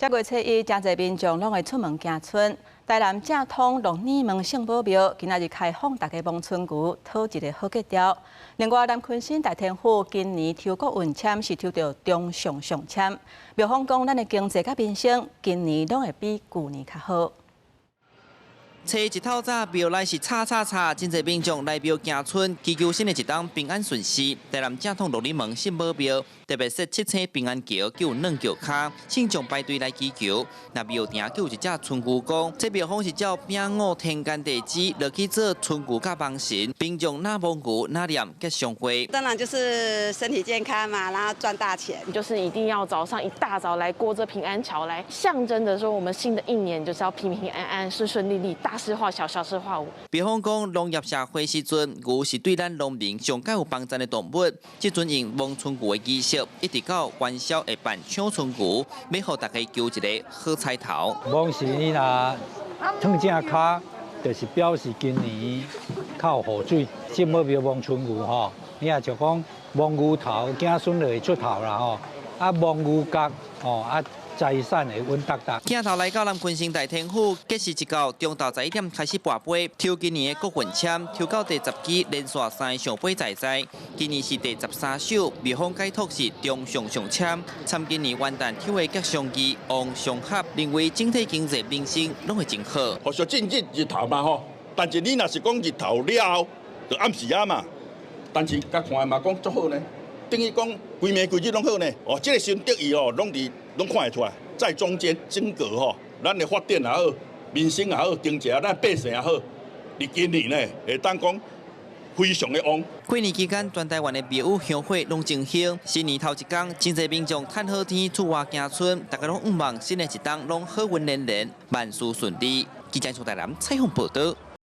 這月初一，誠濟民眾攏會出門行春。台南正統鹿耳門聖母廟今仔日開放，大家摸春牛，討一个好吉兆。另外，南鯤鯓大天府今年抽國運籤是抽著中上上籤，廟方講咱的經濟佮民生今年攏會比舊年較好。初一透早廟內是吵吵吵，真濟民眾來廟行春，祈求新的一冬平安順遂。台南正統鹿耳門聖母廟特別設七星平安橋，閣有軟轎跤，信眾排隊來祈求。那廟埕閣有一隻春牛公，這廟方是照丙午天干地支落去做春牛佮艋神，民眾若摸牛若念吉祥話。當然就是身體健康嘛，然後賺大錢。就是一定要早上一大早來過這平安橋，來象徵著說我們新的一年就是要平平安安、順順利利，大事化小，小事化無。比方講，農業社會時陣，牛是對咱農民上較有幫贊的動物。這陣用摸春牛的儀式，一直到元宵會辦搶春牛，欲予大家求一个好彩頭。摸時你若褪正跤，就是表示今年較有雨水。聖母廟摸春牛吼，你若就講摸牛頭，子孫就會出頭啦吼。啊，摸牛角吼啊，財產會穩當當。鏡頭來到南鯤鯓大天府，吉時一到，中晝11點開始跋杯，抽今年的國運籤，抽到第十支，連續三个聖杯在在。今年是第13手，廟方解讀是中上上籤，參今年元旦抽的吉祥字旺相合，認為整體經濟民生攏會真好。互相進日日頭嘛吼，但是你若是講日頭了後，就暗時仔嘛。但是共看嘛講足好呢，等於講規暝規日攏好呢。哦，這个心得意哦，攏佇攏看會出來，在中間整個吼，咱的發展也好，民生也好，經濟也好，咱百姓也好，佇今年呢，會當講非常的旺。過年期間，全台灣的廟宇香火攏真興。新年頭一工，真濟民眾趁好天出外行春，大家攏向望新的一冬攏好運連連，萬事順利。記者從台南採訪報導。